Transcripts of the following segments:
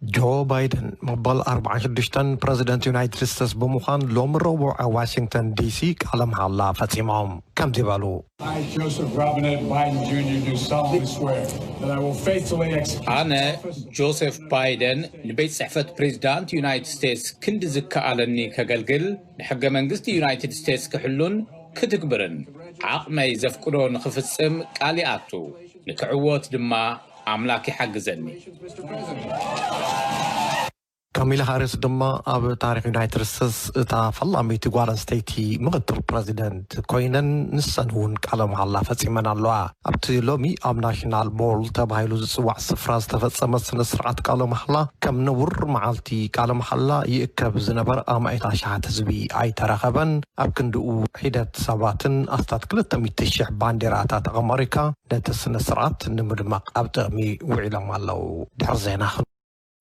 ጆ ባይደን መበል ኣርባዓን ሽዱሽተን ፕረዚደንት ዩናይትድ ስቴትስ ብምዃን ሎሚ ረቡዕ ኣብ ዋሽንግተን ዲሲ ቃለ መሓላ ፈጺሞም። ከምዚ በሉ። I, Joseph Robinette Biden Junior, do solemnly swear that I will faithfully execute ኣነ ጆሴፍ ባይደን ንቤት ጽሕፈት ፕሬዝዳንት ዩናይትድ ስቴትስ ክንዲ ዝከኣለኒ ከገልግል፣ ንሕገ መንግስቲ ዩናይትድ ስቴትስ ክሕሉን ክትግብርን ዓቕመይ ዘፍቅዶ ንኽፍጽም ቃል ይኣቱ። ንክዕወት ድማ ኣምላክ ይሓግዘኒ። ካሚላ ሃሪስ ድማ ኣብ ታሪኽ ዩናይትድ ስቴትስ እታ ፈላመይቲ ጓል ኣንስተይቲ ምክትል ፕረዚደንት ኮይነን፣ ንሰን እውን ቃለ መሓላ ፈጺመን ኣለዋ። ኣብቲ ሎሚ ኣብ ናሽናል ሞል ተባሂሉ ዝጽዋዕ ስፍራ ዝተፈጸመ ስነ ስርዓት ቃለ መሓላ ከም ንቡር መዓልቲ ቃለ መሓላ ይእከብ ዝነበረ ኣማኢት ኣሽሓት ህዝቢ ኣይተረኸበን። ኣብ ክንድኡ ሒደት ሰባትን ኣስታት ክልተ ሚእቲ ሽሕ ባንዴራታት ኣመሪካ ነቲ ስነ ስርዓት ንምድማቕ ኣብ ጥቕሚ ውዒሎም ኣለዉ። ድሕሪ ዜና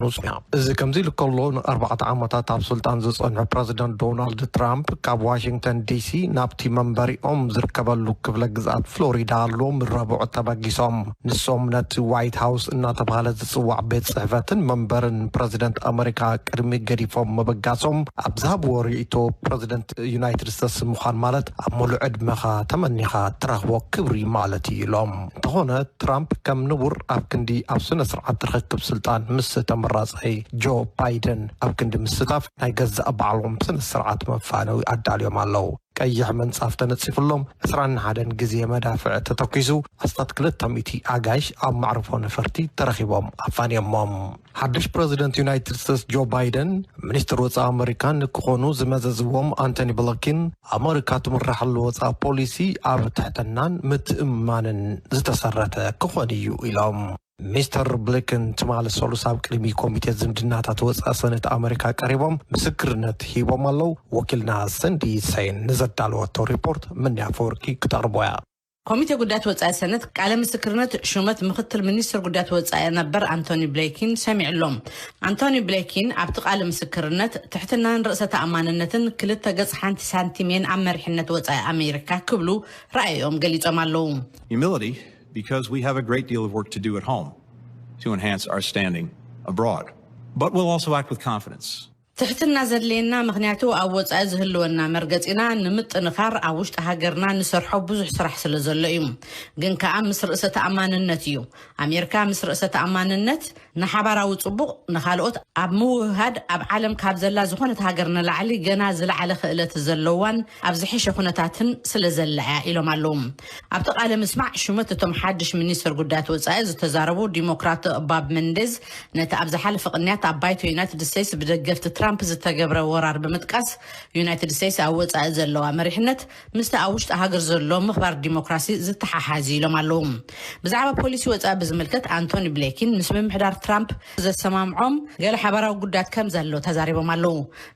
ክንውጽእ ኢና። እዚ ከምዚ ኢሉ ከሎ፣ ንኣርባዕተ ዓመታት ኣብ ስልጣን ዝጸንሑ ፕረዚደንት ዶናልድ ትራምፕ ካብ ዋሽንግተን ዲሲ ናብቲ መንበሪኦም ዝርከበሉ ክፍለ ግዝኣት ፍሎሪዳ ሎሚ ረቡዕ ተበጊሶም። ንሶም ነቲ ዋይት ሃውስ እናተባህለ ዝጽዋዕ ቤት ጽሕፈትን መንበርን ፕረዚደንት ኣመሪካ ቅድሚ ገዲፎም ምብጋሶም ኣብ ዝሃብዎ ርእይቶ፣ ፕረዚደንት ዩናይትድ ስቴትስ ምዃን ማለት ኣብ ሙሉእ ዕድመኻ ተመኒኻ ትረኽቦ ክብሪ ማለት እዩ ኢሎም። እንተኾነ ትራምፕ ከም ንቡር ኣብ ክንዲ ኣብ ስነ ስርዓት ርኽክብ ስልጣን ምስ ተመራጻይ ጆ ባይደን ኣብ ክንዲ ምስታፍ ናይ ገዛእ ባዕሎም ስነ ስርዓት መፋነዊ ኣዳልዮም ኣለዉ። ቀይሕ ምንጻፍ ተነጺፍሎም፣ ዕስራን ሓደን ግዜ መዳፍዕ ተተኲሱ፣ ኣስታት ክልተ ሚእቲ ኣጋይሽ ኣብ መዕርፎ ነፈርቲ ተረኺቦም ኣፋንዮሞም። ሓድሽ ፕረዚደንት ዩናይትድ ስቴትስ ጆ ባይደን፣ ሚኒስትር ወጻኢ ኣመሪካን ክኾኑ ዝመዘዝዎም ኣንቶኒ ብሊንከን፣ ኣመሪካ ትምርሓሉ ወጻኢ ፖሊሲ ኣብ ትሕትናን ምትእምማንን ዝተሰረተ ክኾን እዩ ኢሎም። ሚስተር ብሊንከን ትማሊ ሰሉስ ኣብ ቅድሚ ኮሚቴ ዝምድናታት ወጻኢ ሰነት ኣመሪካ ቀሪቦም ምስክርነት ሂቦም ኣለዉ። ወኪልና ሰንዲ ሰይን ንዘዳለወቶ ሪፖርት ምንያ ፈወርቂ ክተቕርቦ እያ። ኮሚቴ ጉዳያት ወጻኢ ሰነት ቃለ ምስክርነት ሹመት ምክትል ሚኒስትር ጉዳያት ወጻኢ ነበር ኣንቶኒ ብሊንከን ሰሚዑ ኣሎ። ኣንቶኒ ብሊንከን ኣብቲ ቃለ ምስክርነት ትሕትናን ርእሰ ተኣማንነትን ክልተ ገጽ ሓንቲ ሳንቲም እየን ኣብ መሪሕነት ወጻኢ ኣሜሪካ ክብሉ ረኣዮም ገሊጾም ኣለዉ። Humility, because we have a great deal of work to do at home to enhance our standing abroad. But we'll also act with confidence. ትሕትና ዘድልየና ምኽንያቱ ኣብ ወጻኢ ዝህልወና መርገጺና ንምጥንኻር ኣብ ውሽጢ ሃገርና ንሰርሖ ብዙሕ ስራሕ ስለ ዘሎ እዩ። ግን ከኣ ምስ ርእሰ ተኣማንነት እዩ። ኣሜሪካ ምስ ርእሰ ተኣማንነት ንሓባራዊ ጽቡቕ ንኻልኦት ኣብ ምውህሃድ ኣብ ዓለም ካብ ዘላ ዝኾነት ሃገር ንላዕሊ ገና ዝለዓለ ክእለት ዘለዋን ኣብ ዝሐሸ ኩነታትን ስለ ዘላ እያ ኢሎም ኣለዉ። ኣብቲ ቃለ ምስማዕ ሹመት እቶም ሓድሽ ሚኒስትር ጉዳያት ወጻኢ ዝተዛረቡ ዲሞክራት ባብ መንዴዝ ነቲ ኣብ ዝሓለፈ ቅንያት ኣብ ባይቶ ዩናይትድ ስቴትስ ብደገፍቲ ትራምፕ ዝተገብረ ወራር ብምጥቃስ ዩናይትድ ስቴትስ ኣብ ወጻኢ ዘለዋ መሪሕነት ምስቲ ኣብ ውሽጢ ሃገር ዘሎ ምኽባር ዲሞክራሲ ዝተሓሓዝ ኢሎም ኣለዉ። ብዛዕባ ፖሊሲ ወጻኢ ብዝምልከት ኣንቶኒ ብሊንከን ምስ ምምሕዳር ትራምፕ ዘሰማምዖም ገለ ሓባራዊ ጉዳያት ከም ዘሎ ተዛሪቦም ኣለዉ።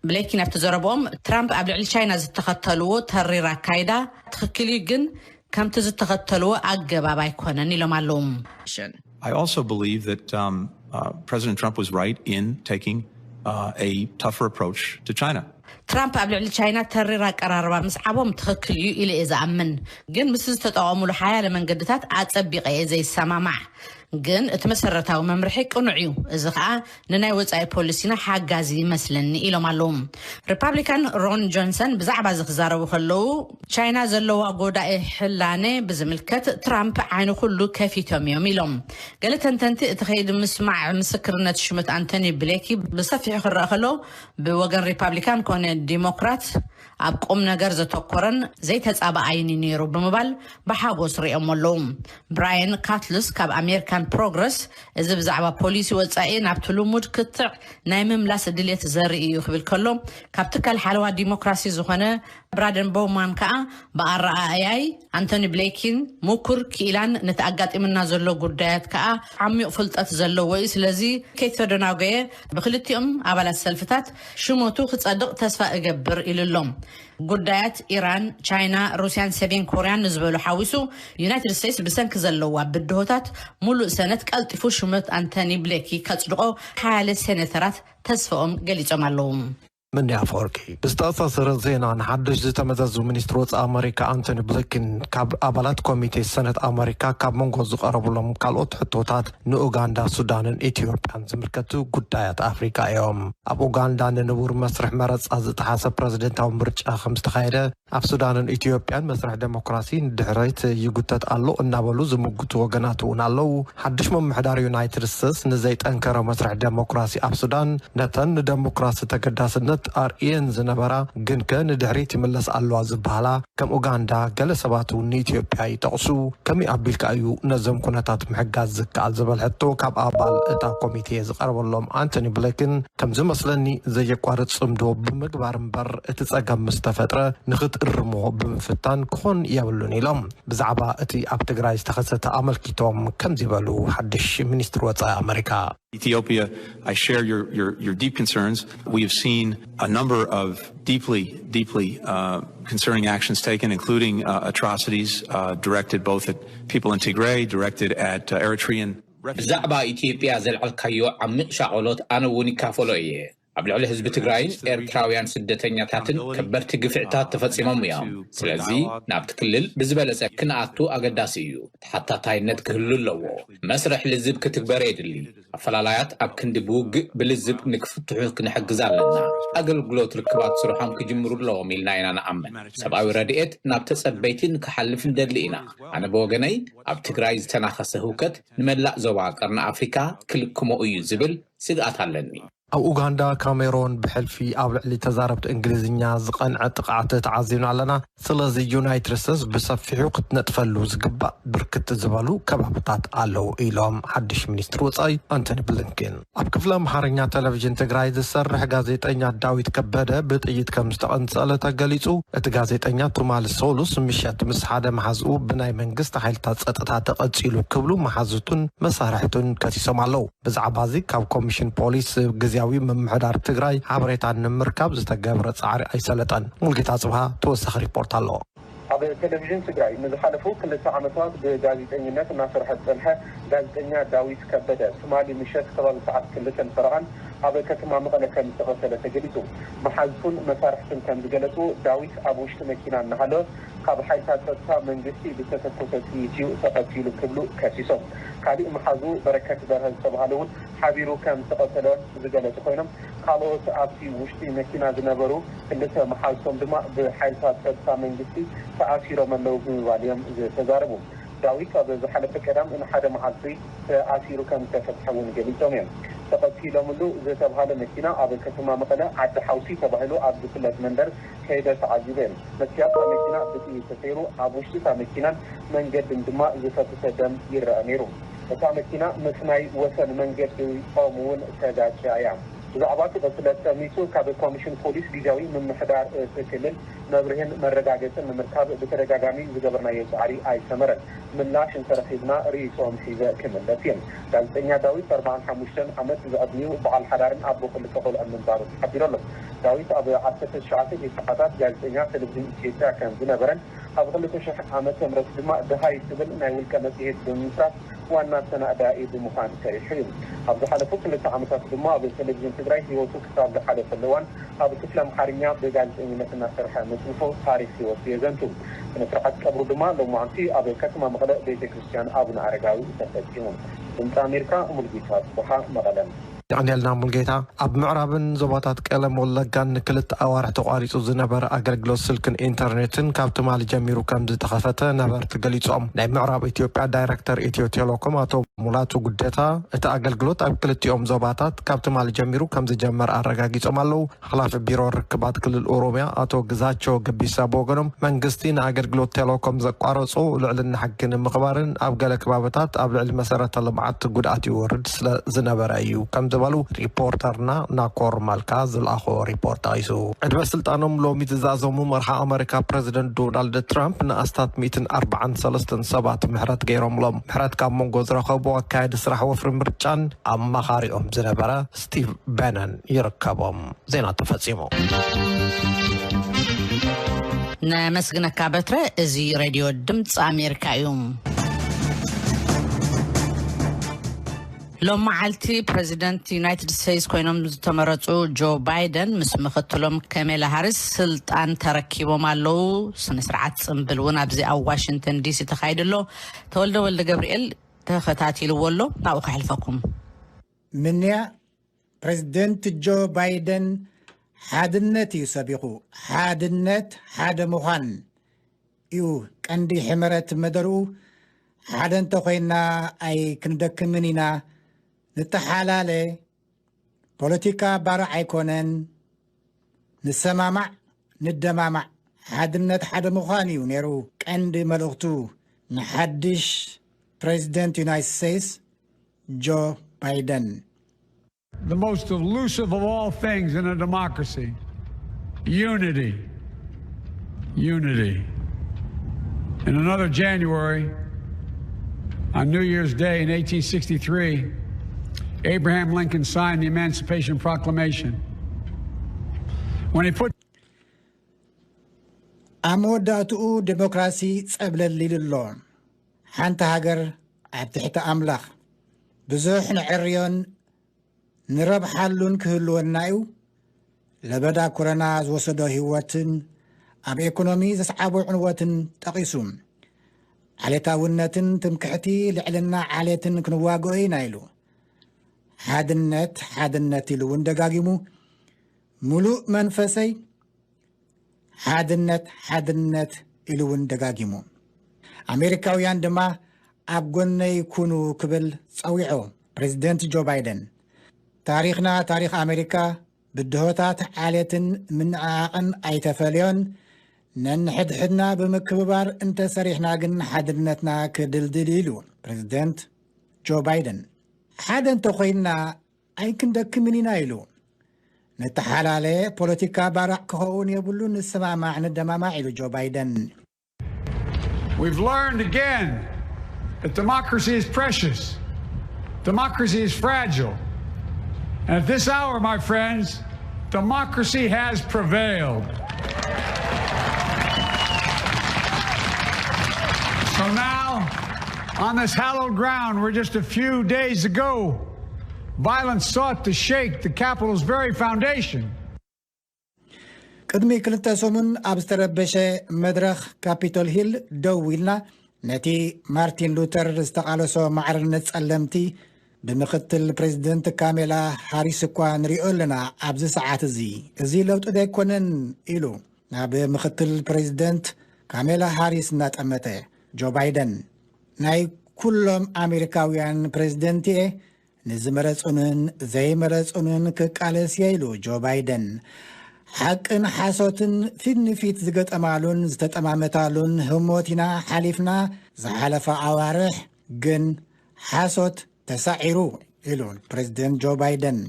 ብሊንከን ኣብቲ ዘረብኦም ትራምፕ ኣብ ልዕሊ ቻይና ዝተኸተልዎ ተሪር ኣካይዳ ትኽክል እዩ፣ ግን ከምቲ ዝተኸተልዎ ኣገባብ ኣይኮነን ኢሎም ኣለዉ። I also believe that um, uh, President Trump was right in taking uh, a tougher approach to China. ትራምፕ ኣብ ልዕሊ ቻይና ተሪር ኣቀራርባ ምስዓቦም ትኽክል እዩ ኢለ እየ ዝኣምን፣ ግን ምስ ዝተጠቐሙሉ ሓያለ መንገድታት ኣጸቢቐ እየ ዘይሰማማዕ። ግን እቲ መሰረታዊ መምርሒ ቅኑዕ እዩ፣ እዚ ኸኣ ንናይ ወጻኢ ፖሊሲና ሓጋዚ ይመስለኒ ኢሎም ኣለዉ። ሪፓብሊካን ሮን ጆንሰን ብዛዕባ እዚ ክዛረቡ ከለዉ ቻይና ዘለዋ ጎዳኢ ሕላነ ብዝምልከት ትራምፕ ዓይኒ ኩሉ ከፊቶም እዮም ኢሎም። ገለ ተንተንቲ እቲ ከይዲ ምስማዕ ምስክርነት ሹመት ኣንቶኒ ብሊንከን ብሰፊሑ ክረአ ከሎ ብወገን ሪፓብሊካን ኮነ ዲሞክራት ኣብ ቁም ነገር ዘተኮረን ዘይተጻባኣይን እዩ ነይሩ ብምባል ብሓጎስ ሪኦም ኣለዉ። ብራየን ካትልስ ካብ ኣሜሪካን ፕሮግረስ እዚ ብዛዕባ ፖሊሲ ወጻኢ ናብቲ ልሙድ ክትዕ ናይ ምምላስ ድሌት ዘርኢ እዩ ክብል ከሎ ካብ ትካል ሓለዋ ዲሞክራሲ ዝኾነ ብራደን ቦውማን ከኣ ብኣረኣእያይ ኣንቶኒ ብሊንከን ምኩር ክኢላን ነቲ ኣጋጢምና ዘሎ ጉዳያት ከኣ ዓሚቕ ፍልጠት ዘለዎ እዩ። ስለዚ ከይተደናጎየ ብክልቲኦም ኣባላት ሰልፍታት ሽሞቱ ክጸድቕ ተስፋ እገብር ኢሉ ኣሎ። ጉዳያት ኢራን፣ ቻይና፣ ሩስያን ሰሜን ኮርያን ንዝበሉ ሓዊሱ ዩናይትድ ስቴትስ ብሰንኪ ዘለዋ ብድሆታት ሙሉእ ሰነት ቀልጢፉ ሽመት ኣንቶኒ ብሊንከን ከጽድቖ ሓያለ ሴኔተራት ተስፋኦም ገሊጾም ኣለዉ። ምኒ ኣፈወርቂ። ብዝተኣሳሰረ ዜና፣ ንሓድሽ ዝተመዘዙ ሚኒስትር ወጻኢ ኣመሪካ ኣንቶኒ ብሊንከን ካብ ኣባላት ኮሚቴ ሰነት ኣመሪካ ካብ መንጎ ዝቐረቡሎም ካልኦት ሕቶታት ንኡጋንዳ፣ ሱዳንን ኢትዮጵያን ዝምልከቱ ጉዳያት ኣፍሪካ እዮም። ኣብ ኡጋንዳ ንንቡር መስርሕ መረጻ ዝጠሓሰ ፕረዚደንታዊ ምርጫ ከም ዝተኻየደ፣ ኣብ ሱዳንን ኢትዮጵያን መስርሕ ደሞክራሲ ንድሕሪት ይጉተት ኣሎ እናበሉ ዝምጉቱ ወገናት እውን ኣለዉ። ሓድሽ ምምሕዳር ዩናይትድ ስቴትስ ንዘይጠንከረ መስርሕ ደሞክራሲ ኣብ ሱዳን፣ ነተን ንደሞክራሲ ተገዳስነት ኣርእየን ዝነበራ ግን ከ ንድሕሪት ይምለስ ኣለዋ ዝበሃላ ከም ኡጋንዳ፣ ገለ ሰባት እውን ንኢትዮጵያ ይጠቕሱ። ከመይ ኣቢልካ እዩ ነዞም ኩነታት ምሕጋዝ ዝከኣል ዝብል ሕቶ ካብ ኣባል እታ ኮሚቴ ዝቐረበሎም ኣንቶኒ ብሊንከን፣ ከም ዝመስለኒ ዘየቋርጽ ጽምዶ ብምግባር እምበር እቲ ጸገም ምስ ተፈጥረ ንኽትእርሞ ብምፍታን ክኾን የብሉን ኢሎም። ብዛዕባ እቲ ኣብ ትግራይ ዝተኸሰተ ኣመልኪቶም ከምዚ በሉ ሓድሽ ሚኒስትር ወጻኢ ኣመሪካ። Ethiopia, I share your, your, your deep concerns. We have seen a number of deeply, deeply uh, concerning actions taken, including uh, atrocities uh, directed both at people in Tigray, directed at uh, Eritrean refugees. ብዛዕባ ኢትዮጵያ ዘልዓልካዮ ዓሚቕ ሻቐሎት ኣነ እውን ይካፈሎ እየ። ኣብ ልዕሊ ህዝቢ ትግራይን ኤርትራውያን ስደተኛታትን ከበድቲ ግፍዕታት ተፈጺሞም እዮም። ስለዚ ናብቲ ክልል ብዝበለጸ ክንኣቱ ኣገዳሲ እዩ። ተሓታታይነት ክህሉ ኣለዎ። መስርሕ ልዝብ ክትግበር የድሊ። ኣፈላላያት ኣብ ክንዲ ብውግእ ብልዝብ ንክፍትሑ ክንሕግዝ ኣለና። ኣገልግሎት ርክባት ስርሖም ክጅምሩ ኣለዎም ኢልና ኢና ንኣምን። ሰብኣዊ ረድኤት ናብ ተጸበይትን ክሓልፍ ንደሊ ኢና። ኣነ ብወገነይ ኣብ ትግራይ ዝተናኸሰ ህውከት ንመላእ ዞባ ቀርኒ ኣፍሪካ ክልክሞ እዩ ዝብል ስግኣት ኣለኒ። ኣብ ኡጋንዳ፣ ካሜሮን ብሕልፊ ኣብ ልዕሊ ተዛረብቲ እንግሊዝኛ ዝቐንዐ ጥቕዓት ተዓዚብና ኣለና። ስለዚ ዩናይትድ ስቴትስ ብሰፊሑ ክትነጥፈሉ ዝግባእ ብርክት ዝበሉ ከባብታት ኣለዉ ኢሎም ሓድሽ ሚኒስትር ወጻኢ ኣንቶኒ ብሊንከን። ኣብ ክፍሊ ኣምሓርኛ ቴሌቪዥን ትግራይ ዝሰርሕ ጋዜጠኛ ዳዊት ከበደ ብጥይት ከም ዝተቐንጸለ ተገሊጹ። እቲ ጋዜጠኛ ትማሊ ሰሉስ ምሸት ምስ ሓደ መሓዝኡ ብናይ መንግስቲ ሓይልታት ጸጥታ ተቐጺሉ ክብሉ መሓዙቱን መሳርሕቱን ከሲሶም ኣለዉ። ብዛዕባ እዚ ካብ ኮሚሽን ፖሊስ ግዝያዊ ምምሕዳር ትግራይ ሓበሬታ ንምርካብ ዝተገብረ ጻዕሪ ኣይሰለጠን። ሙልጌታ ጽብሃ ተወሳኺ ሪፖርት ኣለዎ። ኣብ ቴሌቪዥን ትግራይ ንዝሓለፉ ክልተ ዓመታት ብጋዜጠኝነት እናሰርሐ ዝጸንሐ ጋዜጠኛ ዳዊት ከበደ ትማሊ ምሸት ከባቢ ሰዓት ክልተን ፈረቓን ኣብ ከተማ መቐለ ከም ዝተቐተለ ተገሊጹ። መሓዙቱን መሳርሕቱን ከም ዝገለጹ፣ ዳዊት ኣብ ውሽጢ መኪና እናሃለወ ካብ ሓይልታት ጸጥታ መንግስቲ ብዝተተኮሰ ጥይት እዩ ተቐቲሉ ክብሉ ከሲሶም። ካሊእ መሓዙ በረከት በርሀ ዝተባሃለ እውን ሓቢሩ ከም ዝተቐተለ ዝገለጹ ኮይኖም፣ ካልኦት ኣብቲ ውሽጢ መኪና ዝነበሩ ክልተ መሓዙቶም ድማ ብሓይልታት ጸጥታ መንግስቲ ተኣሲሮም ኣለዉ ብምባል እዮም ዝተዛረቡ። ዳዊት ኣብ ዝሓለፈ ቀዳም ንሓደ መዓልቲ ተኣሲሩ ከም ዝተፈትሐ እውን ገሊጾም እዮም። ተቐቲሎምሉ ዝተባሃለ መኪና ኣብ ከተማ መቐለ ዓዲ ሓውሲ ተባሂሉ ኣብ ዝፍለጥ መንደር ከይደ ተዓዚበ። መስትያት እታ መኪና ብጥይት ተሰይሩ፣ ኣብ ውሽጢ እታ መኪናን መንገድን ድማ ዝፈሰሰ ደም ይረኣ ነይሩ። እታ መኪና ምስ ናይ ወሰን መንገዲ ኦም እውን ተጋጭያ እያ። ብዛዕባ እቲ ቅትለት ጠሚቱ ካብ ኮሚሽን ፖሊስ ግዝያዊ ምምሕዳር እቲ ክልል መብርህን መረጋገጽን ንምርካብ ብተደጋጋሚ ዝገበርናዮ ጻዕሪ ኣይሰመረን። ምላሽ እንተረኺብና ርእይቶኦም ሒዘ ክምለስ እየ። ጋዜጠኛ ዳዊት ኣርባዓን ሓሙሽተን ዓመት ዝዕድሚኡ በዓል ሓዳርን ኣቦ ክልተ ቆልዑ ምንባሩ ተሓቢሩ ኣሎ። ዳዊት ኣብ ዓሰርተ ትሽዓተ ዲሰዓታት ጋዜጠኛ ቴሌቪዥን ኢትዮጵያ ከም ዝነበረን ኣብ ክልተ ሽሕ ዓመተ ምህረት ድማ ደሃይ ትብል ናይ ውልቀ መጽሔት ብምምስራት ዋና ኣሰናዳኢ ብምዃን ሰሪሑ እዩ። ኣብ ዝሓለፉ ክልተ ዓመታት ድማ ኣብ ቴሌቪዥን ትግራይ ህይወቱ ክሳብ ዝሓለፈሉ እዋን ኣብ ክፍሊ ኣምሓርኛ ብጋዜጠኝነት እናሰርሐ ምጽንሑ ታሪኽ ህይወቱ የዘንቱ። ስነ ስርዓት ቀብሩ ድማ ሎማዕንቲ ኣብ ከተማ መቐለ ቤተ ክርስቲያን ኣቡነ ኣረጋዊ ተፈጺሙ። ድምፂ ኣሜሪካ፣ ሙልጌታ ጽቡሓ፣ መቐለ። የቐንየልና ሙልጌታ። ኣብ ምዕራብን ዞባታት ቀለም ወለጋን ንክልተ ኣዋርሕ ተቋሪጹ ዝነበረ ኣገልግሎት ስልክን ኢንተርኔትን ካብ ትማሊ ጀሚሩ ከም ዝተኸፈተ ነበርቲ ገሊጾም። ናይ ምዕራብ ኢትዮጵያ ዳይሬክተር ኢትዮ ቴሌኮም ኣቶ ሙላቱ ጉደታ፣ እቲ ኣገልግሎት ኣብ ክልቲኦም ዞባታት ካብ ትማሊ ጀሚሩ ከም ዝጀመር ኣረጋጊጾም ኣለዉ። ሓላፊ ቢሮ ርክባት ክልል ኦሮሚያ ኣቶ ግዛቸው ገቢሳ ብወገኖም፣ መንግስቲ ንኣገልግሎት ቴሌኮም ዘቋረጾ ልዕልና ሕጊ ንምኽባርን ኣብ ገለ ከባብታት ኣብ ልዕሊ መሰረተ ልምዓት ጉድኣት ይወርድ ስለ ዝነበረ እዩ ከም ዝበሉ ሪፖርተርና ናኮር ማልካ ዝለኣኾ ሪፖርት ጠቒሱ። ዕድመ ስልጣኖም ሎሚ ዝዛዘሙ መርሓ ኣመሪካ ፕረዚደንት ዶናልድ ትራምፕ ንኣስታት ሚእትን ኣርባዓን ሰለስተን ሰባት ምሕረት ገይሮምሎም። ምሕረት ካብ መንጎ ዝረኸቡ ኣካያዲ ስራሕ ወፍሪ ምርጫን ኣማኻሪኦም ዝነበረ ስቲቭ በነን ይርከቦም። ዜና ተፈጺሙ። ነመስግነካ በትረ። እዚ ሬድዮ ድምፂ ኣሜሪካ እዩ። ሎም መዓልቲ ፕረዚደንት ዩናይትድ ስቴትስ ኮይኖም ዝተመረጹ ጆ ባይደን ምስ ምኽትሎም ከሜላ ሃሪስ ስልጣን ተረኪቦም ኣለዉ። ስነ ስርዓት ጽምብል እውን ኣብዚ ኣብ ዋሽንግተን ዲሲ ተኻይዱ ኣሎ። ተወልደ ወልደ ገብርኤል ተኸታቲልዎ ኣሎ። ናብኡ ከሕልፈኩም። ምንያ ፕሬዝደንት ጆ ባይደን ሓድነት እዩ ሰቢኹ። ሓድነት፣ ሓደ ምዃን እዩ ቀንዲ ሕመረት መደርኡ። ሓደ እንተኾይንና ኣይክንደክምን ኢና። ንተሓላለ። ፖለቲካ ባርዕ ኣይኮነን። ንሰማማዕ፣ ንደማማዕ። ሓድነት፣ ሓደ ምዃን እዩ ነይሩ ቀንዲ መልእኽቱ ንሓድሽ ፕሬዝደንት ዩናይትድ ስቴትስ ጆ ባይደን። The most elusive of all things in a democracy, unity. Unity. In another January, on New Year's Day in eighteen sixty-three, Abraham Lincoln signed the Emancipation Proclamation. When he put ኣብ መወዳእትኡ ዴሞክራሲ ጸብለል ኢሉ ኣሎ። ሓንቲ ሃገር ኣብ ትሕቲ ኣምላኽ። ብዙሕ ንዕርዮን ንረብሓሉን ክህልወና እዩ። ለበዳ ኮረና ዝወሰዶ ህይወትን ኣብ ኤኮኖሚ ዘስዓቦ ዕንወትን ጠቒሱ፣ ዓሌታውነትን ትምክሕቲ ልዕልና ዓሌትን ክንዋግኦ ኢና ኢሉ። ሓድነት፣ ሓድነት ኢሉ እውን ደጋጊሙ፣ ምሉእ መንፈሰይ ሓድነት፣ ሓድነት ኢሉ እውን ደጋጊሙ። ኣሜሪካውያን ድማ ኣብ ጎነይ ኩኑ ክብል ጸዊዑ ፕሬዝደንት ጆ ባይደን። ታሪኽና ታሪኽ ኣሜሪካ ብድሆታት ዓሌትን ምንዕዓቕን ኣይተፈልዮን። ነንሕድሕድና ብምክብባር እንተሰሪሕና ግን ሓድነትና ክድልድል ኢሉ ፕሬዝደንት ጆ ባይደን። ሓደ እንተኾይንና ኣይክንደክምን ኢና ኢሉ። ንተሓላለ ፖለቲካ ባራዕ ክኸውን የብሉን፣ ንሰማማዕ ንደማማዕ ኢሉ ጆ ባይደን። We've learned again that democracy is precious. Democracy is fragile. And at this hour, my friends, democracy has prevailed. So now, on this hallowed ground where just a few days ago, violence sought to shake the Capitol's very foundation. ቅድሚ ክልተ ሰሙን ኣብ ዝተረበሸ መድረኽ ካፒቶል ሂል ደው ኢልና ነቲ ማርቲን ሉተር ዝተቓለሶ ማዕርነት ጸለምቲ ብምኽትል ፕሬዝደንት ካሜላ ሃሪስ እኳ ንሪኦ ኣለና። ኣብዚ ሰዓት እዚ እዚ ለውጢ ዶ ኣይኮነን ኢሉ ናብ ምኽትል ፕሬዝደንት ካሜላ ሃሪስ እናጠመተ ጆ ባይደን ናይ ኩሎም ኣሜሪካውያን ፕሬዝደንት እየ ንዝመረጹንን ዘይመረጹንን ክቃለስ እየ ኢሉ ጆ ባይደን። ሓቅን ሓሶትን ፊት ንፊት ዝገጠማሉን ዝተጠማመታሉን ህሞት ኢና ሓሊፍና። ዝሓለፈ ኣዋርሕ ግን ሓሶት ተሳዒሩ ኢሉ ፕሬዝደንት ጆ ባይደን።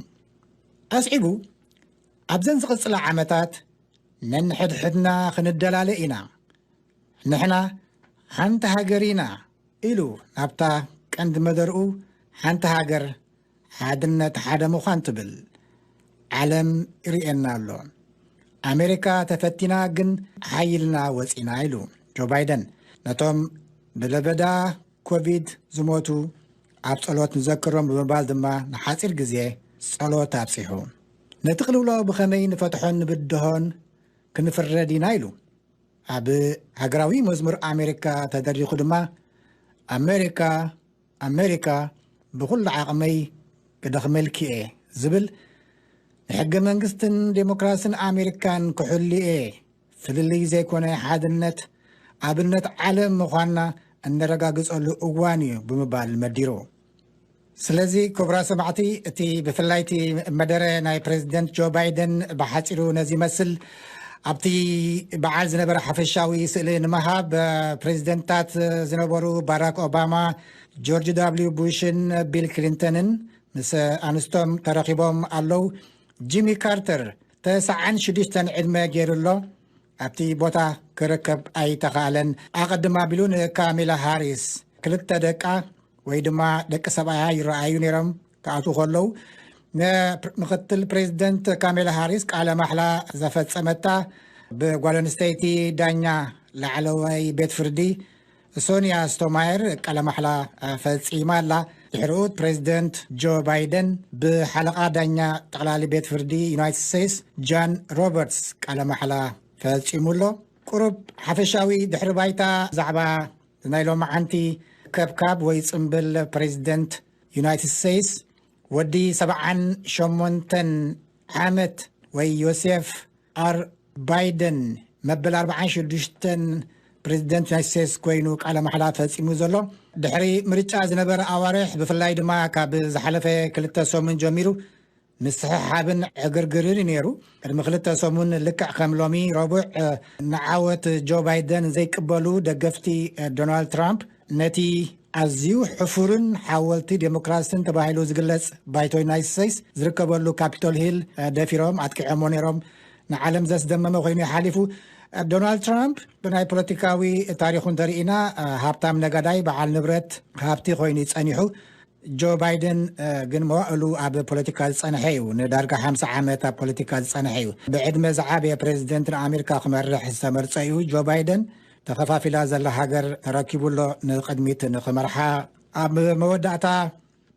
ኣስዒቡ ኣብዘን ዝቕጽላ ዓመታት ነንሕድሕድና ክንደላለ ኢና። ንሕና ሓንቲ ሃገር ኢና ኢሉ ናብታ ቀንዲ መደርኡ ሓንቲ ሃገር ሓድነት ሓደ ምዃን ትብል ዓለም ይርእየና ኣሎ። ኣሜሪካ ተፈቲና ግን ሓይልና ወፂና ኢሉ ጆ ባይደን ነቶም ብለበዳ ኮቪድ ዝሞቱ ኣብ ጸሎት ንዘክሮም ብምባል ድማ ንሓፂር ግዜ ጸሎት ኣብፂሑ። ነቲ ቅልውላው ብኸመይ ንፈትሖን ንብድሆን ክንፍረድ ኢና ኢሉ። ኣብ ሃገራዊ መዝሙር ኣሜሪካ ተደሪኹ ድማ ኣሜሪካ ኣሜሪካ ብኹሉ ዓቕመይ ክደኽመልኪ እየ ዝብል ንሕገ መንግስትን ዴሞክራስን ኣሜሪካን ክሕሉ እየ። ፍልልይ ዘይኮነ ሓድነት ኣብነት ዓለም ምዃንና እነረጋግጸሉ እዋን እዩ ብምባል መዲሩ። ስለዚ ክቡራት ሰማዕቲ እቲ ብፍላይ እቲ መደረ ናይ ፕሬዝደንት ጆ ባይደን ብሓፂሩ ነዚ ይመስል። ኣብቲ በዓል ዝነበረ ሓፈሻዊ ስእሊ ንምሃብ ፕሬዝደንታት ዝነበሩ ባራክ ኦባማ፣ ጆርጅ ዳብሊው ቡሽን ቢል ክሊንተንን ምስ ኣንስቶም ተረኺቦም ኣለዉ። ጂሚ ካርተር ተስዓን ሽዱሽተን ዕድመ ገይሩ ኣሎ። ኣብቲ ቦታ ክርከብ ኣይተኻእለን። ኣቐድም ኣቢሉ ንካሜላ ሃሪስ ክልተ ደቃ ወይ ድማ ደቂ ሰብኣያ ይረኣዩ ነይሮም ክኣትዉ ከለዉ። ምክትል ፕሬዚደንት ካሜላ ሃሪስ ቃለ ማሕላ ዘፈጸመታ ብጓል ኣንስተይቲ ዳኛ ላዕለዋይ ቤት ፍርዲ ሶንያ ስቶማየር ቃለ ማሕላ ፈጺማ ኣላ። ድሕሪኡ ፕሬዚደንት ጆ ባይደን ብሓለቓ ዳኛ ጠቕላሊ ቤት ፍርዲ ዩናይትድ ስቴትስ ጃን ሮበርትስ ቃለ ማሕላ ፈጺሙ ኣሎ። ቁሩብ ሓፈሻዊ ድሕሪ ባይታ ዛዕባ ናይ ሎማዓንቲ ከብካብ ወይ ጽምብል ፕሬዚደንት ዩናይትድ ስቴትስ፣ ወዲ ሰብዓን ሸሞንተን ዓመት ወይ ዮሴፍ ኣር ባይደን መበል ኣርብዓን ሽዱሽተን ፕሬዚደንት ዩናይትድ ስቴትስ ኮይኑ ቃለ ማሕላ ፈጺሙ ዘሎ። ድሕሪ ምርጫ ዝነበረ ኣዋርሕ፣ ብፍላይ ድማ ካብ ዝሓለፈ ክልተ ሰሙን ጀሚሩ ምስሕሓብን ዕግርግርን እዩ ነይሩ። ቅድሚ ክልተ ሰሙን፣ ልክዕ ከም ሎሚ ረቡዕ፣ ንዓወት ጆ ባይደን ዘይቅበሉ ደገፍቲ ዶናልድ ትራምፕ፣ ነቲ ኣዝዩ ሕፉርን ሓወልቲ ዴሞክራሲን ተባሂሉ ዝግለጽ ባይቶ ዩናይትድ ስቴትስ ዝርከበሉ ካፒቶል ሂል ደፊሮም ኣጥቂዖሞ ነይሮም። ንዓለም ዘስደመመ ኮይኑ እዩ ሓሊፉ። ዶናልድ ትራምፕ ብናይ ፖለቲካዊ ታሪኹ እንተርኢና፣ ሃብታም ነጋዳይ፣ በዓል ንብረት፣ ሃብቲ ኮይኑ እዩ ጸኒሑ። ጆ ባይደን፣ እ፣ ግን መዋእሉ ኣብ ፖለቲካ ዝጸንሐ እዩ። ንዳርጋ ሓምሳ ዓመት ኣብ ፖለቲካ ዝጸንሐ እዩ። ብዕድመ ዝዓበየ ፕሬዚደንት ንኣሜሪካ ክመርሕ ዝተመርጸ እዩ። ጆ ባይደን ተኸፋፊላ ዘላ ሃገር ተረኪቡ ኣሎ ንቕድሚት ንኽመርሓ። ኣብ መወዳእታ፣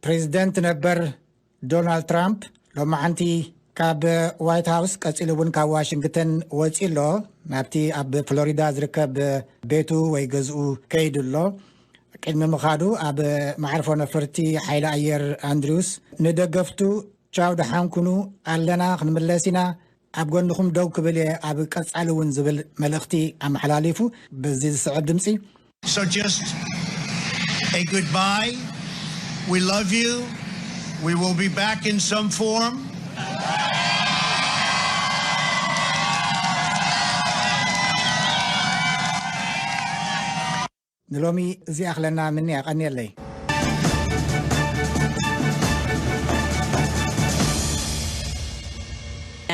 ፕሬዚደንት ነበር ዶናልድ ትራምፕ ሎማዓንቲ ካብ ዋይት ሃውስ ቀጺሉ እውን ካብ ዋሽንግተን ወጺኡ ኣሎ። ናብቲ ኣብ ፍሎሪዳ ዝርከብ ቤቱ ወይ ገዝኡ ከይዱ ኣሎ። ቅድሚ ምኻዱ፣ ኣብ መዓርፎ ነፈርቲ ሓይሊ ኣየር ኣንድሪውስ ንደገፍቱ፣ "ቻው፣ ደሓን ኩኑ፣ ኣለና፣ ክንምለስ ኢና፣ ኣብ ጎንኹም ደው ክብል እየ ኣብ ቀጻሊ እውን" ዝብል መልእኽቲ ኣመሓላሊፉ። በዚ ዝስዕብ ድምጺ፣ So just a goodbye. We love you. We will be back in some form. ንሎሚ እዚ ኣኽለና። ምኒ ኣቐንየለይ።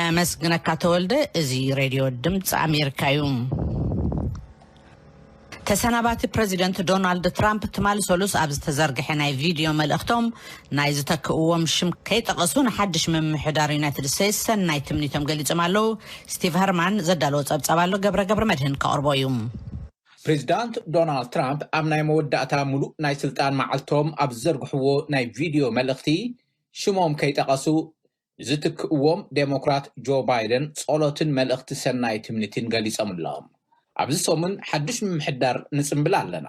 ኣመስግነካ ተወልደ። እዚ ሬድዮ ድምፂ ኣሜሪካ እዩ። ተሰናባቲ ፕረዚደንት ዶናልድ ትራምፕ ትማሊ ሰሉስ ኣብ ዝተዘርግሐ ናይ ቪድዮ መልእኽቶም፣ ናይ ዝተክእዎም ሽም ከይጠቐሱ ንሓድሽ ምምሕዳር ዩናይትድ ስቴትስ ሰናይ ትምኒቶም ገሊጾም ኣለዉ። ስቲቭ ሀርማን ዘዳለዎ ጸብጻብ ኣሎ፣ ገብረ ገብረ መድህን ከቕርቦ እዩ። ፕሬዚዳንት ዶናልድ ትራምፕ ኣብ ናይ መወዳእታ ሙሉእ ናይ ስልጣን መዓልቶም ኣብ ዝዘርግሕዎ ናይ ቪድዮ መልእኽቲ፣ ሽሞም ከይጠቐሱ ንዝትክእዎም ዴሞክራት ጆ ባይደን ጸሎትን መልእኽቲ ሰናይ ትምኒትን ገሊጾምሎም። ኣብዚ ሰሙን ሓድሽ ምምሕዳር ንጽምብል ኣለና።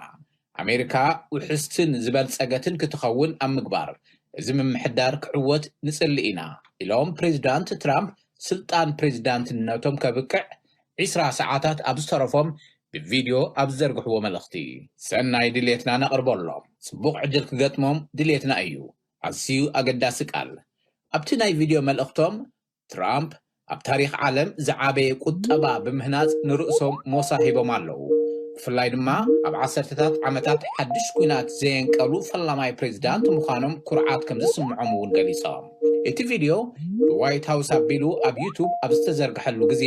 ኣሜሪካ ውሕስትን ዝበልጸገትን ክትኸውን ኣብ ምግባር እዚ ምምሕዳር ክዕወት ንጽሊ ኢና፣ ኢሎም ፕሬዚዳንት ትራምፕ ስልጣን ፕሬዚዳንትነቶም ከብቅዕ ዒስራ ሰዓታት ኣብ ዝተረፎም ብቪድዮ ኣብ ዝዘርግሕዎ መልእኽቲ። ሰናይ ድሌትና ነቕርበሎም፣ ጽቡቕ ዕድል ክገጥሞም ድሌትና እዩ። ኣዝዩ ኣገዳሲ ቃል። ኣብቲ ናይ ቪድዮ መልእኽቶም፣ ትራምፕ ኣብ ታሪኽ ዓለም ዝዓበየ ቁጠባ ብምህናጽ ንርእሶም ሞሳ ሂቦም ኣለዉ። ብፍላይ ድማ ኣብ ዓሰርተታት ዓመታት ሓድሽ ኲናት ዘየንቀሉ ፈላማይ ፕሬዚዳንት ምዃኖም ኩርዓት ከም ዝስምዖም እውን ገሊጾም። እቲ ቪድዮ ብዋይት ሃውስ ኣቢሉ ኣብ ዩቱብ ኣብ ዝተዘርግሐሉ ግዜ፣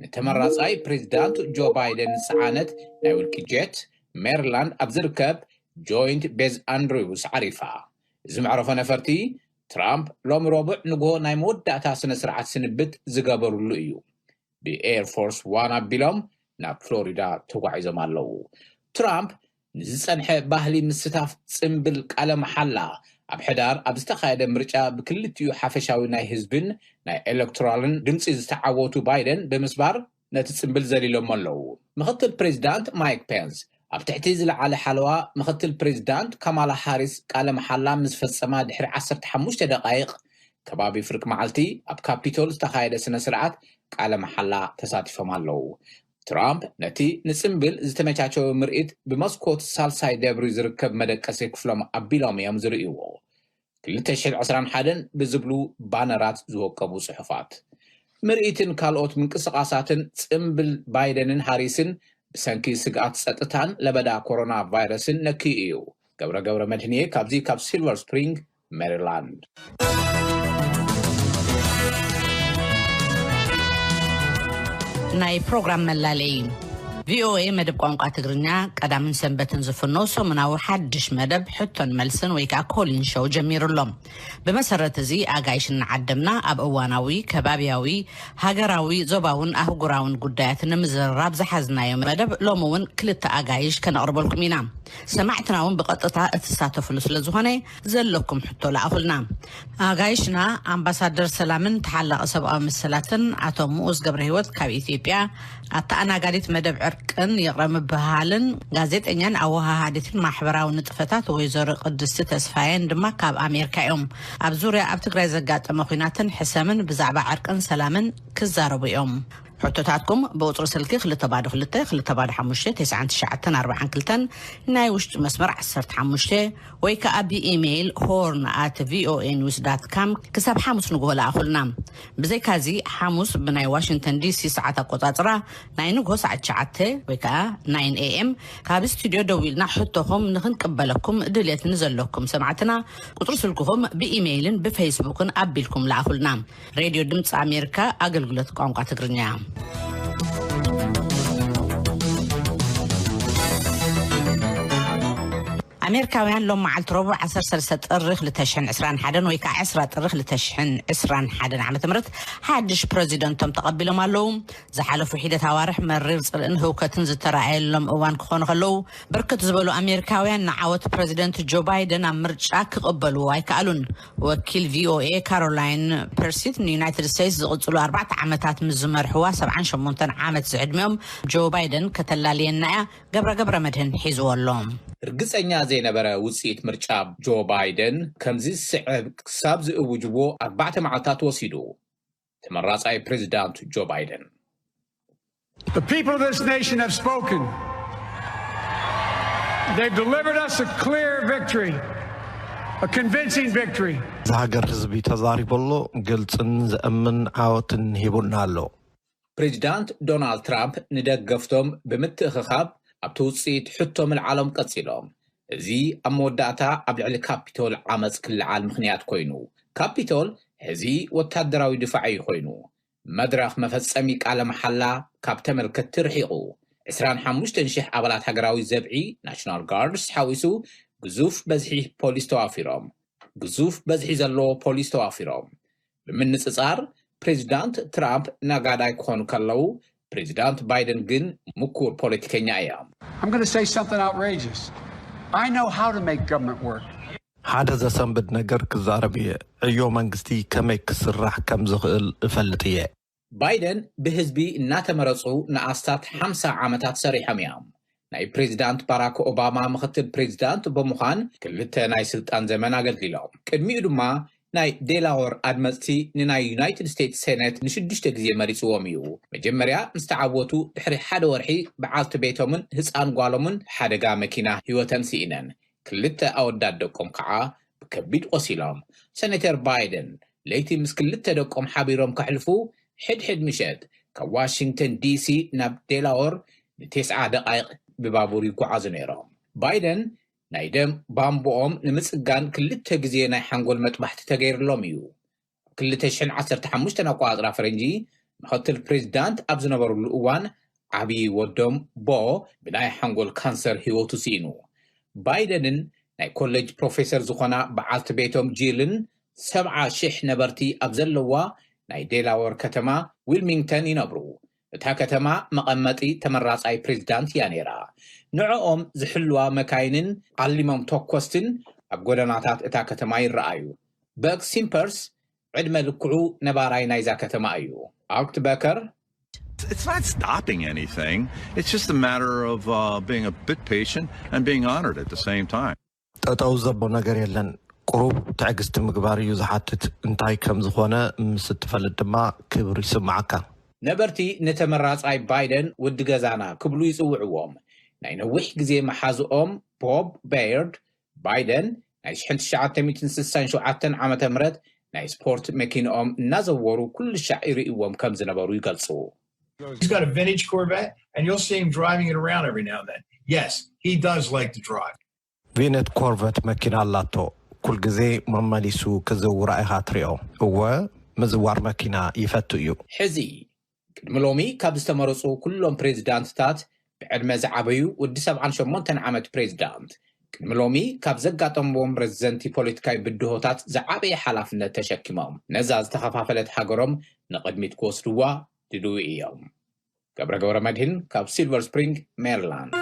ንተመራጻይ ፕሬዚዳንት ጆ ባይደን ዝጸዓነት ናይ ውልቂ ጀት፣ ሜሪላንድ ኣብ ዝርከብ ጆይንት ቤዝ ኣንድሪውስ ዓሪፋ። እዚ መዕረፎ ነፈርቲ፣ ትራምፕ ሎሚ ረቡዕ ንግሆ ናይ መወዳእታ ስነ ስርዓት ስንብት ዝገበሩሉ እዩ። ብኤር ፎርስ ዋን ኣቢሎም ናብ ፍሎሪዳ ተጓዒዞም ኣለዉ። ትራምፕ ንዝጸንሐ ባህሊ ምስታፍ ጽምብል ቃለ መሓላ፣ ኣብ ሕዳር ኣብ ዝተኻየደ ምርጫ ብክልቲኡ ሓፈሻዊ ናይ ህዝብን ናይ ኤሌክቶራልን ድምጺ ዝተዓወቱ ባይደን ብምስባር፣ ነቲ ጽምብል ዘሊሎሞ ኣለዉ። ምኽትል ፕሬዚዳንት ማይክ ፔንስ፣ ኣብ ትሕቲ ዝለዓለ ሓለዋ ምኽትል ፕሬዚዳንት ካማላ ሃሪስ ቃለ መሓላ ምስ ፈጸማ ድሕሪ ዓሰርተ ሓሙሽተ ደቓይቕ፣ ከባቢ ፍርቂ መዓልቲ ኣብ ካፒቶል ዝተኻየደ ስነ ስርዓት ቃለ መሓላ ተሳቲፎም ኣለዉ። ትራምፕ ነቲ ንጽምብል ዝተመቻቸወ ምርኢት ብመስኮት ሳልሳይ ደብሪ ዝርከብ መደቀሲ ክፍሎም ኣቢሎም እዮም ዝርእይዎ። ክልተ ሽሕን ዕስራን ሓደን ብዝብሉ ባነራት ዝወቀቡ ጽሑፋት። ምርኢትን ካልኦት ምንቅስቓሳትን ጽምብል ባይደንን ሃሪስን ብሰንኪ ስግኣት ጸጥታን ለበዳ ኮሮና ቫይረስን ነክዩ እዩ። ገብረ ገብረ መድህንየ ካብዚ ካብ ሲልቨር ስፕሪንግ ሜሪላንድ። ናይ ፕሮግራም መላለይ። ቪኦኤ መደብ ቋንቋ ትግርኛ ቀዳምን ሰንበትን ዝፍኖ ሰሙናዊ ሓድሽ መደብ ሕቶን መልስን ወይ ከዓ ኮሊን ሾው ጀሚሩ ኣሎ። ብመሰረት እዚ ኣጋይሽ እናዓደምና ኣብ እዋናዊ፣ ከባብያዊ፣ ሃገራዊ፣ ዞባውን ኣህጉራውን ጉዳያት ንምዝርራብ ዝሓዝናዮ መደብ ሎሚ እውን ክልተ ኣጋይሽ ከነቕርበልኩም ኢና። ሰማዕትና እውን ብቐጥታ እትሳተፍሉ ስለ ዝኾነ ዘለኩም ሕቶ ለኣኹልና። ኣጋይሽና ኣምባሳደር ሰላምን ተሓላቒ ሰብኣዊ መሰላትን ኣቶ ሙኡዝ ገብረ ህይወት ካብ ኢትዮጵያ፣ ኣተኣናጋዲት መደብ ዕርቅን ይቕረ ምብህሃልን ጋዜጠኛን ኣወሃሃዲትን ማሕበራዊ ንጥፈታት ወይዘሮ ቅድስቲ ተስፋየን ድማ ካብ ኣሜሪካ እዮም። ኣብ ዙርያ ኣብ ትግራይ ዘጋጠመ ኲናትን ሕሰምን ብዛዕባ ዕርቅን ሰላምን ክዛረቡ እዮም። ሕቶታትኩም ብቁፅሪ ስልኪ ክልተ ባዶ ክልተ ክልተ ባዶ ሓሙሽተ ተስዓን ትሽዓተን ኣርባዓን ክልተን፣ ናይ ውሽጢ መስመር ዓሰርተ ሓሙሽተ፣ ወይ ከዓ ብኢሜይል ሆርን ኣት ቪኦኤ ኒውስ ዳት ካም ክሳብ ሓሙስ ንግሆ ለኣኹልና። ብዘይካዚ ሓሙስ ብናይ ዋሽንግተን ዲሲ ሰዓት ኣቆፃፅራ ናይ ንግሆ ሰዓት ትሽዓተ ወይ ከዓ ናይን ኤ ኤም ካብ ስቱዲዮ ደዊልና ሕቶኹም ንክንቅበለኩም ድልየት ንዘለኩም ሰማዕትና ቁፅሪ ስልክኹም ብኢሜይልን ብፌስቡክን ኣቢልኩም ለኣኹልና። ሬድዮ ድምፂ ኣሜሪካ ኣገልግሎት ቋንቋ ትግርኛ። ኣሜሪካውያን ሎም መዓልቲ ረቡዕ ዓሰርተ ሰለስተ ጥሪ ክልተ ሽሕን ዕስራን ሓደን ወይ ከዓ ዕስራ ጥሪ ክልተ ሽሕን ዕስራን ሓደን ዓመተ ምህረት ሓድሽ ፕረዚደንቶም ተቐቢሎም ኣለዉ። ዝሓለፉ ሒደት ኣዋርሕ መሪር ፅልእን ህውከትን ዝተረኣየሎም እዋን ክኾኑ ከለዉ፣ ብርክት ዝበሉ ኣሜሪካውያን ንዓወት ፕረዚደንት ጆ ባይደን ኣብ ምርጫ ክቕበልዎ ኣይከኣሉን። ወኪል ቪኦኤ ካሮላይን ፐርሲት ንዩናይትድ ስቴትስ ዝቕፅሉ ኣርባዕተ ዓመታት ምስ ዝመርሕዋ ሰብዓን ሸሞንተን ዓመት ዝዕድሚኦም ጆ ባይደን ከተላልየና እያ። ገብረ ገብረ መድህን ሒዝዎ ኣሎ። ርግጸኛ ዘይነበረ ውጽኢት ምርጫ ጆ ባይደን ከምዚ ዝስዕብ ክሳብ ዝእውጅዎ ኣርባዕተ መዓልታት ወሲዱ። ተመራጻይ ፕሬዚዳንት ጆ ባይደን። The people of this nation have spoken. They've delivered us a clear victory, a convincing victory. እዚ ሃገር ህዝቢ ተዛሪቡ ኣሎ። ግልፅን ዘእምን ዓወትን ሂቡና ኣሎ። ፕሬዚዳንት ዶናልድ ትራምፕ ንደገፍቶም ብምትእኽኻብ ኣብቲ ውፅኢት ሕቶ ምልዓሎም ቀፂሎም። እዚ ኣብ መወዳእታ ኣብ ልዕሊ ካፒቶል ዓመፅ ክልዓል ምኽንያት ኮይኑ። ካፒቶል ሕዚ ወታደራዊ ድፋዕ እዩ ኮይኑ። መድረኽ መፈጸሚ ቃለ መሓላ ካብ ተመልከትቲ ርሒቑ። ዕስራን ሓሙሽተን ሽሕ ኣባላት ሃገራዊ ዘብዒ ናሽናል ጋርድስ ሓዊሱ ግዙፍ በዝሒ ፖሊስ ተዋፊሮም። ግዙፍ በዝሒ ዘለዎ ፖሊስ ተዋፊሮም። ብምንጽጻር ፕሬዚዳንት ትራምፕ ነጋዳይ ክኾኑ ከለዉ ፕሬዚዳንት ባይደን ግን ምኩር ፖለቲከኛ እዮም። I'm going to say something outrageous. I know how to make government work. ሓደ ዘሰንብድ ነገር ክዛረብ እየ። ዕዮ መንግስቲ ከመይ ክስራሕ ከም ዝኽእል እፈልጥ እየ። ባይደን ብህዝቢ እናተመረፁ ንኣስታት ሓምሳ ዓመታት ሰሪሖም እዮም። ናይ ፕሬዚዳንት ባራክ ኦባማ ምኽትል ፕሬዚዳንት ብምዃን ክልተ ናይ ስልጣን ዘመን ኣገልጊሎም። ቅድሚኡ ድማ ናይ ዴላወር ኣድመፅቲ ንናይ ዩናይትድ ስቴትስ ሴኔት ንሽዱሽተ ግዜ መሪፅዎም እዩ። መጀመርያ ምስ ተዓወቱ ድሕሪ ሓደ ወርሒ በዓልቲ ቤቶምን ህፃን ጓሎምን ሓደጋ መኪና ህይወተን ስኢነን። ክልተ ኣወዳት ደቆም ከዓ ብከቢድ ቆሲሎም። ሰኔተር ባይደን ለይቲ ምስ ክልተ ደቆም ሓቢሮም ከሕልፉ ሕድሕድ ምሸት ካብ ዋሽንግተን ዲሲ ናብ ዴላወር ንቴስዓ ደቃይቕ ብባቡር ይጓዓዙ ነይሮም። ባይደን ናይ ደም ባምቦኦም ንምፅጋን ክልተ ግዜ ናይ ሓንጎል መጥባሕቲ ተገይርሎም እዩ። ኣብ ክልተ ሽሕን ዓሰርተ ሓሙሽተን ኣቆፃፅራ ፈረንጂ ምኽትል ፕሬዚዳንት ኣብ ዝነበሩሉ እዋን ዓብዪ ወዶም ቦ ብናይ ሓንጎል ካንሰር ህይወቱ ስኢኑ። ባይደንን ናይ ኮሌጅ ፕሮፌሰር ዝኾና በዓልቲ ቤቶም ጂልን ሰብዓ ሽሕ ነበርቲ ኣብ ዘለዋ ናይ ዴላወር ከተማ ዊልሚንግተን ይነብሩ። እታ ከተማ መቐመጢ ተመራጻይ ፕሬዚዳንት እያ ነይራ። ንዕኦም ዝሕልዋ መካይንን ዓሊሞም ተኮስትን ኣብ ጎደናታት እታ ከተማ ይረኣዩ። በክ ሲምፐርስ ዕድመ ልክዑ ነባራይ ናይዛ ከተማ እዩ። ኣርክት በከር It's not stopping anything. It's just a matter of uh, being a bit patient and being honored at the same time. ጠጠው ዘቦ ነገር የለን። ቁሩብ ትዕግስቲ ምግባር እዩ ዝሓትት። እንታይ ከም ዝኾነ ምስ እትፈልጥ ድማ ክብሪ ይስምዓካ። ነበርቲ ንተመራጻይ ባይደን ወዲ ገዛና ክብሉ ይጽውዕዎም። ናይ ነዊሕ ግዜ መሓዝኦም ቦብ ቤርድ ባይደን ናይ ሽሕን ትሽዓተ ሚእትን ስሳን ሸውዓተን ዓመተ ምህረት ናይ ስፖርት መኪንኦም እናዘወሩ ኩሉ ሻዕ ይርእይዎም ከም ዝነበሩ ይገልጹ። He's got a vintage Corvette, and you'll see him driving it around every now and then. Yes, he does like to drive. ቪነት ኮርቨት መኪና ኣላቶ። ኩል ግዜ መመሊሱ ክዝውራ ኢኻ ትሪኦ። እወ፣ ምዝዋር መኪና ይፈቱ እዩ። ሕዚ ቅድሚ ሎሚ ካብ ዝተመረጹ ኩሎም ፕሬዚዳንትታት ዕድመ ዝዓበዩ ወዲ ሰብዓን ሸሞንተን ዓመት ፕሬዚዳንት፣ ቅድሚ ሎሚ ካብ ዘጋጠምዎም ረዘንቲ ፖለቲካዊ ብድሆታት ዝዓበየ ሓላፍነት ተሸኪሞም፣ ነዛ ዝተኸፋፈለት ሃገሮም ንቕድሚት ክወስድዋ ድልዊ እዮም። ገብረ ገብረ መድህን ካብ ሲልቨር ስፕሪንግ ሜሪላንድ።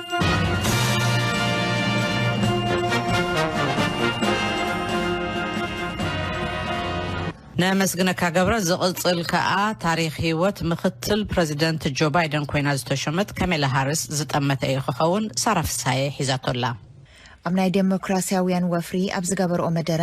ነመስግነካ ገብረ። ዝቕጽል ከኣ ታሪኽ ህይወት ምኽትል ፕረዚደንት ጆ ባይደን ኮይና ዝተሾመት ካሜላ ሃሪስ ዝጠመተ እዩ ክኸውን። ሳራ ፍሳየ ሒዛቶላ። ኣብ ናይ ዴሞክራሲያውያን ወፍሪ ኣብ ዝገበርኦ መደረ፣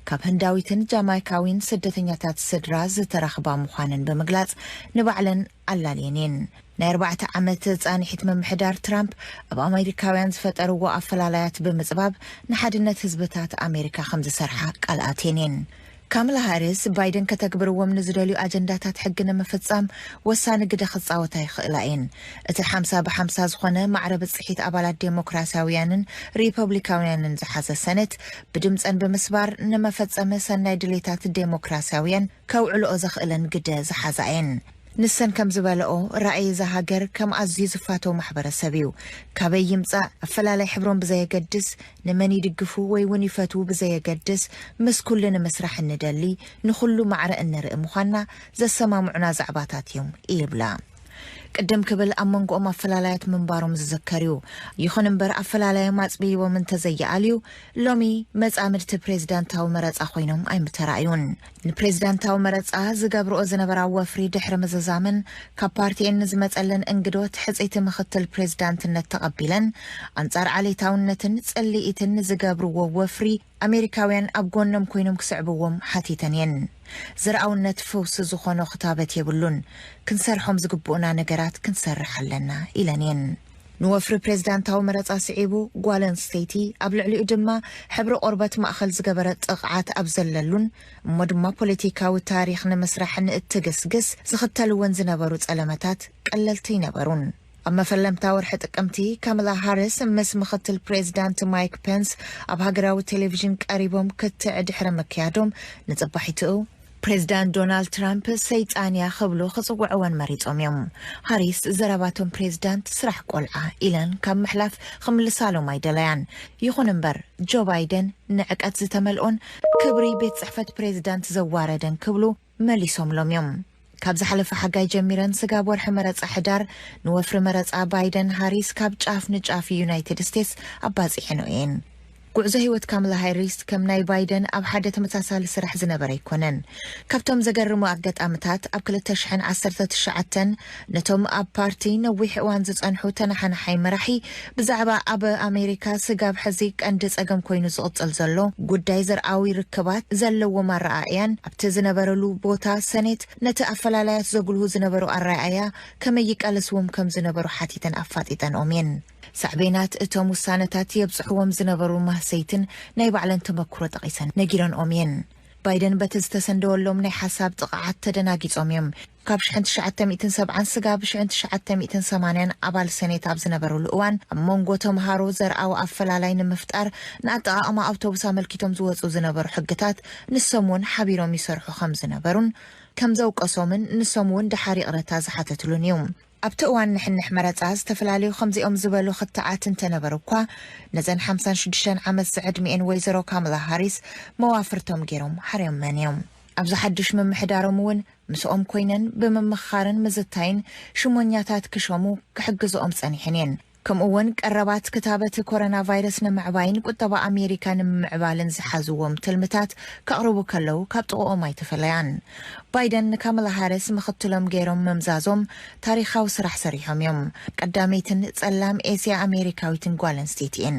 ካብ ህንዳዊትን ጃማይካዊን ስደተኛታት ስድራ ዝተረኽባ ምዃነን ብምግላጽ፣ ንባዕለን ኣላልየን እየን። ናይ ኣርባዕተ ዓመት ጻንሒት ምምሕዳር ትራምፕ ኣብ ኣሜሪካውያን ዝፈጠርዎ ኣፈላላያት ብምጽባብ፣ ንሓድነት ህዝብታት ኣሜሪካ ከም ዝሰርሓ ቃል ኣትየን እየን። ካምላ ሃሪስ፣ ባይደን ከተግብርዎም ንዝደልዩ ኣጀንዳታት ሕጊ ንምፍጻም ወሳኒ ግደ ክጻወታ ይኽእላ እየን። እቲ ሓምሳ ብሓምሳ ዝኾነ ማዕረ ብጽሒት ኣባላት ዴሞክራሲያውያንን ሪፐብሊካውያንን ዝሓዘ ሰነት፣ ብድምጸን ብምስባር ንመፈጸሚ ሰናይ ድሌታት ዴሞክራሲያውያን ከውዕልኦ ዘኽእለን ግደ ዝሓዛ እየን። ንሰን ከም ዝበለኦ፣ ራእይ እዛ ሃገር ከም ኣዝዩ ዝፋተው ማሕበረሰብ እዩ። ካበይ ይምጻእ፣ ኣፈላላይ ሕብሮም ብዘየገድስ፣ ንመን ይድግፉ ወይ እውን ይፈትዉ ብዘየገድስ፣ ምስ ኩሉ ንምስራሕ እንደሊ፣ ንኹሉ ማዕረ እንርኢ ምዃንና ዘሰማምዑና ዛዕባታት እዮም ይብላ። ቅድም ክብል ኣብ መንጎኦም ኣፈላላያት ምንባሮም ዝዝከር እዩ። ይኹን እምበር፣ ኣፈላላዮም ኣጽብይዎም እንተዘይኣልዩ፣ ሎሚ መጻምድቲ ፕሬዚዳንታዊ መረጻ ኮይኖም ኣይምተራእዩን። ንፕሬዚዳንታዊ መረጻ ዝገብርኦ ዝነበራ ወፍሪ ድሕሪ ምዝዛመን፣ ካብ ፓርቲኤን ንዝመጸለን እንግዶት ሕጽይቲ ምኽትል ፕሬዚዳንትነት ተቐቢለን፣ ኣንጻር ዓሌታውነትን ጽልኢትን ንዝገብርዎ ወፍሪ ኣሜሪካውያን ኣብ ጎኖም ኮይኖም ክስዕብዎም ሓቲተን እየን። ዘርኣውነት ፈውሲ ዝኾኖ ክታበት የብሉን። ክንሰርሖም ዝግብኡና ነገራት ክንሰርሕ ኣለና ኢለን እየን። ንወፍሪ ፕሬዚዳንታዊ መረጻ ስዒቡ፣ ጓል ኣንስተይቲ፣ ኣብ ልዕሊኡ ድማ ሕብሪ ቆርበት ማእኸል ዝገበረ ጥቕዓት ኣብ ዘለሉን እሞ ድማ ፖለቲካዊ ታሪኽ ንምስራሕ ንእትግስግስ ዝኽተልወን ዝነበሩ ጸለመታት ቀለልቲ ኣይነበሩን። ኣብ መፈለምታ ወርሒ ጥቅምቲ፣ ካማላ ሃሪስ ምስ ምኽትል ፕሬዚዳንት ማይክ ፔንስ ኣብ ሃገራዊ ቴሌቪዥን ቀሪቦም ክትዕ ድሕሪ ምክያዶም፣ ንጽባሒትኡ ፕሬዚዳንት ዶናልድ ትራምፕ ሰይጣን እያ ክብሉ ክጽውዕወን መሪጾም እዮም። ሃሪስ፣ ዘረባቶም ፕሬዚዳንት ስራሕ ቆልዓ ኢለን ካብ ምሕላፍ ክምልሳሎም ኣይደለያን። ይኹን እምበር፣ ጆ ባይደን ንዕቀት ዝተመልኦን ክብሪ ቤት ጽሕፈት ፕሬዚዳንት ዘዋረደን ክብሉ መሊሶምሎም እዮም። ካብ ዝሓለፈ ሓጋይ ጀሚረን ስጋብ ወርሒ መረጻ ሕዳር ንወፍሪ መረጻ ባይደን ሃሪስ ካብ ጫፍ ንጫፍ ዩናይትድ ስቴትስ ኣባጺሐንኦ እየን። ጉዕዞ ህይወት ካማላ ሃሪስ ከም ናይ ባይደን ኣብ ሓደ ተመሳሳሊ ስራሕ ዝነበረ ኣይኮነን። ካብቶም ዘገርሙ ኣጋጣምታት፣ ኣብ ክልተ ሽሕን ዓሰርተ ትሽዓተን ነቶም ኣብ ፓርቲ ነዊሕ እዋን ዝጸንሑ ተነሓናሓይ መራሒ ብዛዕባ ኣብ ኣሜሪካ ስጋብ ሕዚ ቀንዲ ጸገም ኮይኑ ዝቕጽል ዘሎ ጉዳይ ዘርኣዊ ርክባት ዘለዎም ኣረኣእያን ኣብቲ ዝነበረሉ ቦታ ሰኔት ነቲ ኣፈላላያት ዘጉልሁ ዝነበሩ ኣረኣእያ ከመይ ይቃለስዎም ከም ዝነበሩ ሓቲተን ኣፋጢጠንኦም እየን። ሳዕቤናት እቶም ውሳነታት የብጽሕዎም ዝነበሩ ማህሰይትን ናይ ባዕለን ተመክሮ ጠቒሰን ነጊረንኦም እየን። ባይደን በቲ ዝተሰንደወሎም ናይ ሓሳብ ጥቕዓት ተደናጊጾም እዮም። ካብ ሽሕን ትሽዓተ ሚእትን ሰብዓን ስጋብ ሽሕን ትሽዓተ ሚእትን ሰማንያን ኣባል ሰኔት ኣብ ዝነበሩሉ እዋን፣ ኣብ መንጎ ተምሃሮ ዘርኣዊ ኣፈላላይ ንምፍጣር ንኣጠቓቕማ ኣውቶቡስ ኣመልኪቶም ዝወጹ ዝነበሩ ሕግታት ንሶም እውን ሓቢሮም ይሰርሑ ከም ዝነበሩን ከም ዘውቀሶምን ንሶም እውን ደሓር ይቕረታ ዝሓተትሉን እዩ። ኣብቲ እዋን ንሕንሕ መረጻ ዝተፈላለዩ ከምዚኦም ዝበሉ ክትዓት እንተነበሩ እኳ፣ ነዘን ሓምሳን ሽዱሽተን ዓመት ዝዕድሚኤን ወይዘሮ ካማላ ሃሪስ መዋፍርቶም ገይሮም ሓርዮመን እዮም። ኣብዚ ሓድሽ ምምሕዳሮም እውን ምስኦም ኮይነን ብምምኽኻርን ምዝታይን ሽሞኛታት ክሸሙ ክሕግዝኦም ጸኒሐን እየን። ከምኡ እውን ቀረባት ክታበት ኮሮና ቫይረስ ንምዕባይን ቁጠባ ኣሜሪካ ንምምዕባልን ዝሓዝዎም ትልምታት ከቕርቡ ከለዉ ካብ ጥቕኦም ኣይተፈለያን። ባይደን ንካማላ ሃሪስ ምኽትሎም ገይሮም ምምዛዞም ታሪኻዊ ስራሕ ሰሪሖም እዮም። ቀዳመይትን ጸላም ኤስያ ኣሜሪካዊትን ጓል ኣንስተይቲ እየን።